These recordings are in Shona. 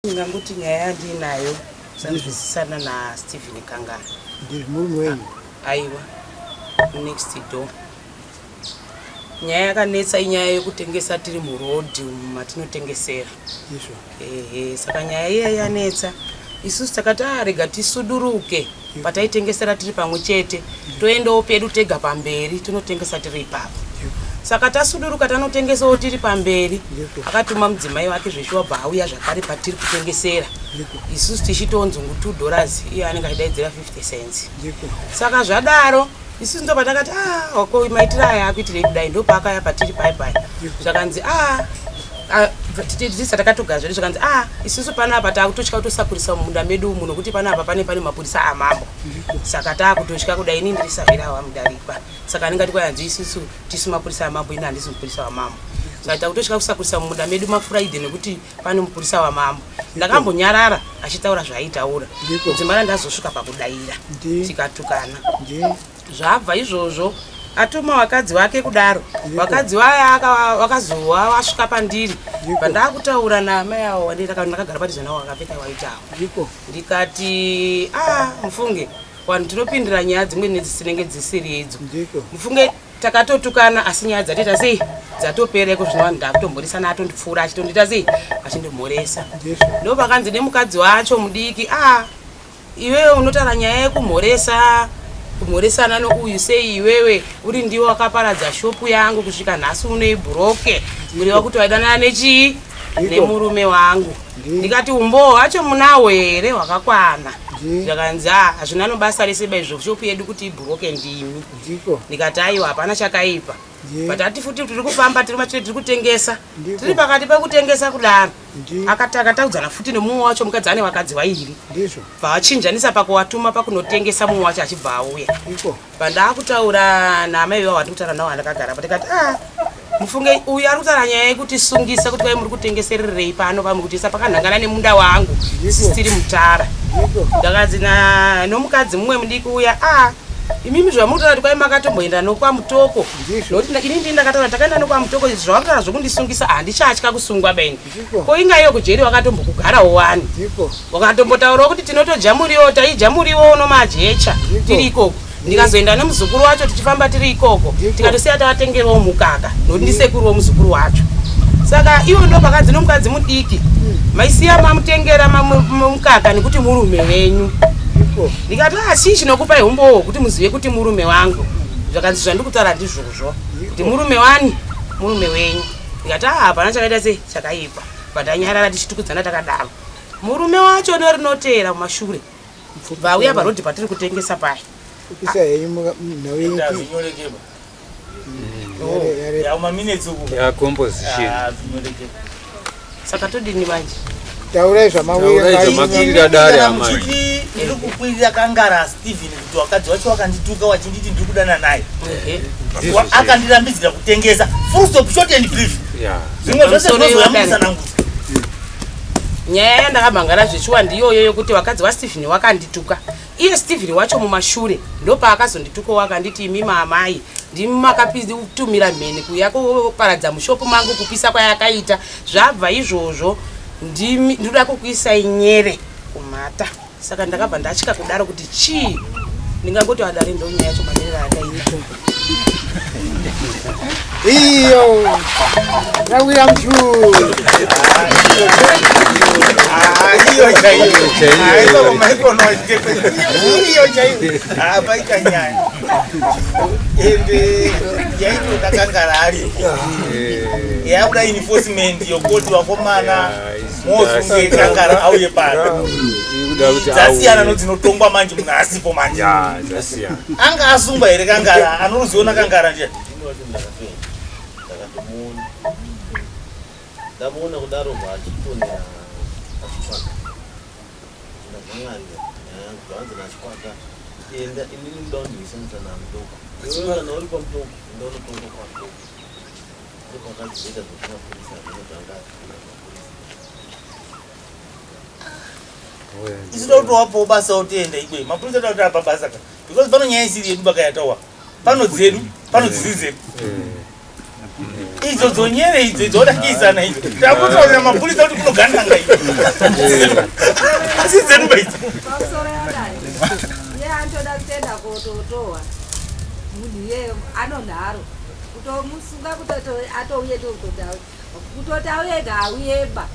Ndingangoti nyaya yandiinayo sanzwisisana naStephen Kangara. Ndizvo murume wenyu? Aiwa, next door. Nyaya yakanetsa inyaya yekutengesa tiri muroad umu matinotengesera. Ndizvo. Ehe, saka nyaya iya yanetsa. Isusu takati ah, rega tisuduruke pataitengesera tiri pamwe chete toendawo pedu tega pamberi tinotengesa tiri ipapo. Saka tasuduruka tanotengesawo tiri pamberi. Akatuma mudzimai wake zveshuwa bva auya zvakare patiri kutengesera. Isusu tichitonzi ngu $2 iye anenge achidaidzira 50 cents. Saka zvadaro isusu ndo patakati ah wako maitiro aya akuitirei kudai ndopaakaya patiri pai pai. Zvakanzi ah tisa takatogara zvedu zvakanzi ah isusu panapa takutotya kutosakurisa mumunda medu umu nokuti panapa pane pane mapurisa amambo. Saka takutotya kudai ini ndiri sahwira wamudarikwa. Saka anenge ati kwayanzi isusu tisu mapurisa amambo ini handisi mupurisa wamambo. Saka takutotya kusakurisa mumunda medu mafuraidhe nekuti pane mupurisa wamambo. Ndakambonyarara achitaura zvaaitaura. Kudzimara ndazosvika pakudaira tikatukana. Zvabva izvozvo atuma vakadzi vake kudaro. Vakadzi vaya vakazova vasvika pandiri. Pandakutaura naamai avo ndakagara padhuze navo vakapfeka white avo. Ndikati ah mufunge vanhu tinopindira nyaya dzimwe nedzinenge dzisiri idzo. Mufunge takatotukana asi nyaya dzatoita sei dzatopera iko zvino vanhu ndakutomhoresana atondipfuura achitondiita sei achindimhoresa. Ndopakanzi nemukadzi wacho mudiki ah iwewe unotaura nyaya yekumhoresa kumhoresana nouyu sei iwewe uri ndiwe wakaparadza shopu yangu kusvika nhasi uno ibhuroke kureva kuti waidanana nechii nemurume wangu. Ndikati umbowo hwacho munawo here hwakakwana? Zvakanzi ah hazvina nobasa rese ba izvo shopu yedu kuti ibhuroke ndimi. Ndikati aiwa hapana chakaipa. But ati futi tiri kufamba tiri machine tiri kutengesa. Tiri pakati pekutengesa kudaro. Akati akataudzana futi nemumwe wacho mukadzi ane vakadzi vairi. Bva vachinjanisa pakuwatuma pakunotengesa mumwe wacho achibva auya. Pandakutaura naamai vavo vandiri kutaura navo vandakagara pa ndikati ah mufunge uyu ari kutaura nyaya yekutisungisa kuti kwai muri kutengesererei pano pamuri kutengesa pakanhangana nemunda wangu sisi tiri mutara. Ndakanzi nomukadzi mumwe mudiki uya ah imimi zvamuri kutaura kuti kwai makatomboenda nokwaMutoko nokuti ini ndini ndakataura takaenda nokwaMutoko zvawakutaura zvokundisungisa handichatya kusungwa beni. Ko inga iyo kujeri wakatombokugarawo wani. Wakatombotaurawo kuti tinotodya muriwo taidya muriwo unomajecha tiri ikoko. Ndikazoenda nemuzukuru wacho tichifamba tiri ikoko tikatosiya tavatengerawo mukaka nokuti ndisekuruwo muzukuru wacho. Saka iwo ndo pakanzi nomukadzi mudiki maisiya mamutengera mukaka nekuti murume wenyu. Ndikati ah chii chinokupai umbowo kuti muzive kuti murume wangu. Zvakanzi zvandiri kutaura ndizvozvo kuti murume wani murume wenyu. Ndikati ah hapana chakaita sei chakaipa. Pandanyarara tichitukudzana takadaro. Murume wacho nerinoteera kumashure. Vauya parodhi patiri kutengesa paya. Kupisa henyu nhau yenyu. Ya composition. Saka todini manje? Taurai zvamakwirira dare amai. Ndiri kukwirira Kangara Steven kuti wakadzi wacho wakandituka wachinditi ndiri kudana naye. Akandirambidzira kutengesa. Full stop, short and brief. Zvimwe zvose zvinozoyambudzana ngudzo. Nyaya yandakamhangara zveshuwa ndiyoyo yokuti vakadzi vaStephen wakandituka. Iye Stephen wacho mumashure ndopaakazonditukawo akanditi imi maamai ndimi makatumira mheni kuuya koparadza mushopu mangu kupisa kwayakaita. Zvabva izvozvo ndimi ndinoda kukuisai nyere kumhata. Saka ndakabva ndatya kudaro kuti chii ndingangoti adare ndonyaya yacho mamiriro ayakaita. Iyo rawira mujuru. Iyo chaiyo. Iyo chaiyo. Paita nyaya. Ende yaitoda Kangara ariko. Yakuda enforcement yokuti vakomana mosunge Kangara auye pano. Dzasiyana nodzinotongwa manje munhu asipo manje. Anga asungwa here Kangara? Anoruziona Kangara nje. Ndamuona kudaro achifonera achitsvaka ndazvamwari nyaya yangu zvaanzi nachikwaka enda inini ndoda kundivisa mutana mudoko iwewe kana uri pamutoko enda unotonga kwamutoko ndokwakadzizoita zvekumapurisa zvino zvanga mapurisa. Isu toda kutowapawo basa utoenda ikweyo. Mapurisa toda kuti apa basa ka. Because pano nyaya isiri yedu bakayatawa. Pano dzedu, pano dzisiri dzedu. Idzo dzonyere idzo dzodakiisana idzo. Takutaurira mapurisa kuti kunogandanga idzo. Asi dzedu ba idzo. Pamusoro yadai. Iye anotoda kutoenda kototohwa. Munhu iyeye anonharo. Kutomusunga kutoti atouye tototi auye. Kutoti auye ega auyeba.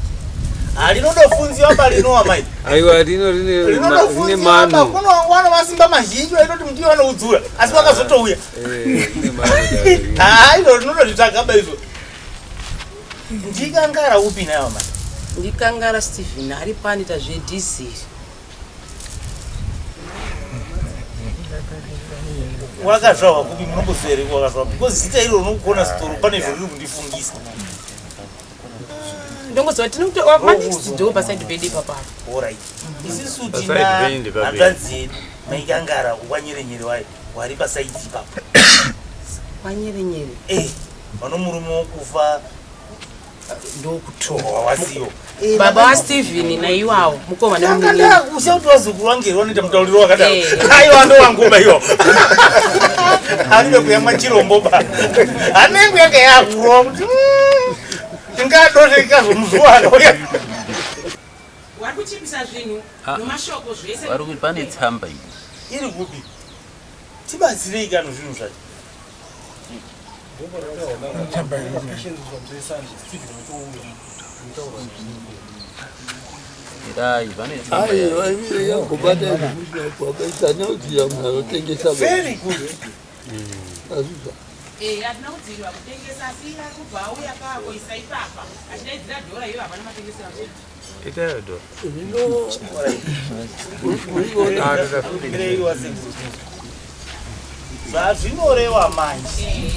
Halinodofunziwa palinowa mai. Aiwa rino rine rine Rinodofunziwa mano. kuno wana masimba mazhinji vaitoti muti vanoudzura asi vakazotouya. Eh, rine mano dare rino. Haa ilo rinotozvitsvaga ba izvo. Ndikangara upi nayo mai? Ndikangara Stephen ari panoita zvedhiziri. Wakazvarwa kupi munomboziva here wakazvarwa because zita iro rinokukona sitoro pane zvoriri kundifungisa. Ndongoziva tinokuti manext door paside pedu ipapo apo. Alright. Isisu Paside tina penyu ndepapei? hanzvadzi yedu maikangara ukwanyerenyere wayo wari pasaidi ipapo. Kwanyerenyere Eh, vano murume wokufa ndokutohwa. wasiyo. Baba waStephen naiwawo mukoma nemunin'ina. Saka usiya kuti vazukuru vange vanoita mutauriro wakadaro. Eh. Aiwa ndowangoma iwo. Aribe kuyamwa chirombo ba. Anenge yanga yakurova kuti tingadozveka zvomuzuva akauya. Wari kuchipisa zvinhu nomashoko zvese. Vari kuti pane tsamba iyi. Iri kupi? Tibatsirei kano zvinhu zvacho. Irai, pane tsamba Aiwa, yayo. imire yakubata izvi munhu anotengesa Very good. azvizva. Eh, hatina kudzivirirwa kutengesa asi kubva auya kakoisa ipapa achidaidzira dhora iyo hapana matengesero acho. Itayo do. Zvino uriona Ah, tata. Mireiwa sekuru. Zvazvinoreva manje.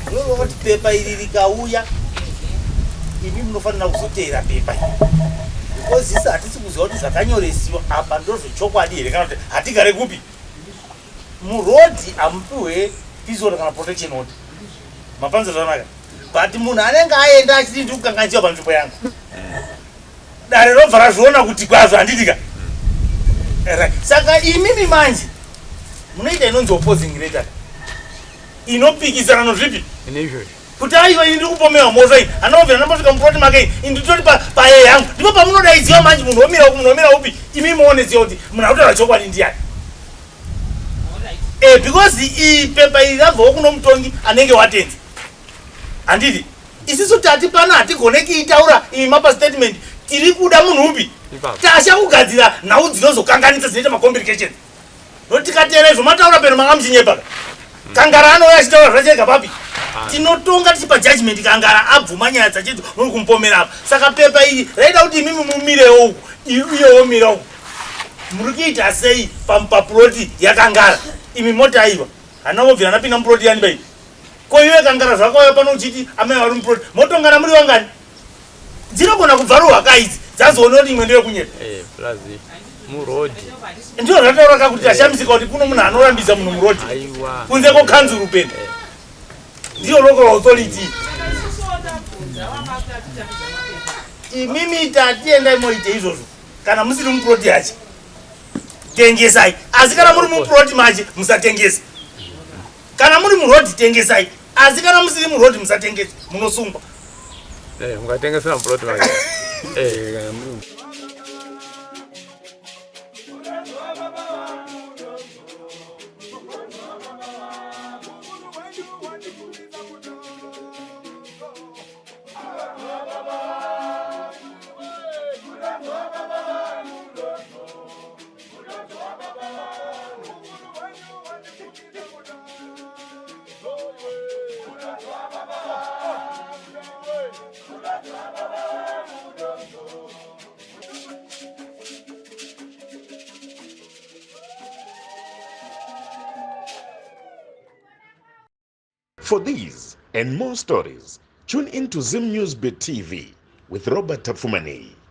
Zvinoreva kuti pepa iri rikauya imi munofanira kuzoteera pepa iri. Because isi hatisi kuziva kuti zvakanyoresiwa apa ndozvechokwadi here kana kuti hatigare kupi. Murodhi hamupiwe peace order kana protection order. Mapanza zvakanaka. But munhu anenge aenda achiti ndiri kukanganisiwa panzvimbo yangu. Dare robva razviona kuti kwazvo handiti ka. Right. Saka imimi manje munoita inonzi opposing letter inopikisana nozvipi Ine izvozvo. kuti aiwa ini ndiri kupomewa mhosva iyi anobvira ndambosvika mupuroti make iyi ini nditori paye yangu ndipo pamunodaidziwa manje munhu womira uku munhu womira upi imi muoneziwa kuti munhu akutaura chokwadi ndiyani. Eh, because iyi pepa iri rabvawo kuno mutongi anenge watenzi handiti isisu tati pano hatigone kuitaura imi mapa statement tiri kuda munhu upi Ipapo. tasha kugadzira nhau dzinozokanganisa dzinoita macomplications nokuti tikateera izvo mataura peno manga muchinyepaka Kangara anouya achitaura zvachega papi tinotonga tichipa judgment Kangara abvuma nyaya dzachedzo muri kumupomera apa saka pepa iri raida kuti imimi mumirewo uku iye womira uku muri kuita sei papuroti yaKangara imi moti aiwa hana wobvira ndapinda mupuroti yani bai ko iwe Kangara zvakauya pano uchiti amai vari mupuroti motongana muri vangani dzinogona kubvaruhwa kaidzi dzazoona kuti imwe ndeyekunyepa. Eh, plus murodhi. Ndizvo zvataura ka kuti ashamisika kuti kuno munhu anorambidza munhu murodhi Aiwa. kunze kwekanzuru peni ndiyo local authority. Imimi tatiendai moite izvozvo kana musiri mupuroti yacho tengesai asi kana muri mupuroti mache musatengese kana muri murodhi tengesai asi kana musiri murodhi musatengese munosungwa. Eh, ungatengesera mupuroti make. Eh, kana muri For these and more stories, tune in to Zim News Bit TV with Robert Tapfumaneyi.